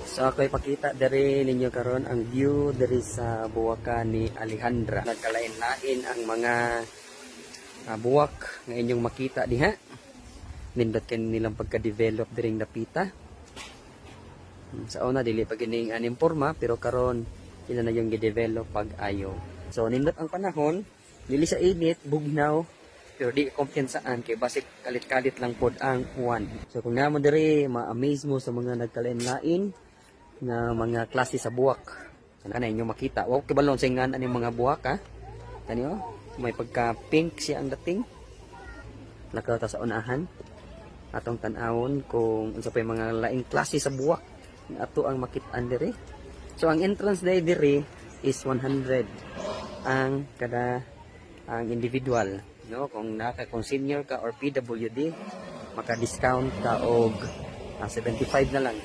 So ako ipakita diri ninyo karon ang view diri sa buwakan ni Alejandra. Nagkalain-lain ang mga buwak nga inyong makita diha. Nindot kay nilang pagka-develop diring dapita. Sa una, dili pa gining aning porma, pero karon ila na yung gi-develop pag-ayo. So nindot ang panahon, dili sa init, bugnaw, pero di kumpiyansaan kay basig kalit-kalit lang pod ang uwan. So kung naa mo diri, ma-amaze mo sa mga nagkalain-lain nga mga klase sa buwak. Sana na inyong makita. Wow, kibalon sa ngan aning mga buwak, ha. Kani oh, may pagka pink siya ang dating. Lakaw ta sa unahan. Atong tan-awon kung unsa pa yung mga laing klase sa buwak nga ato ang makit-an diri. So ang entrance day diri is 100 ang kada ang individual, no? Kung naka kung senior ka or PWD, maka-discount ka og 75 na lang.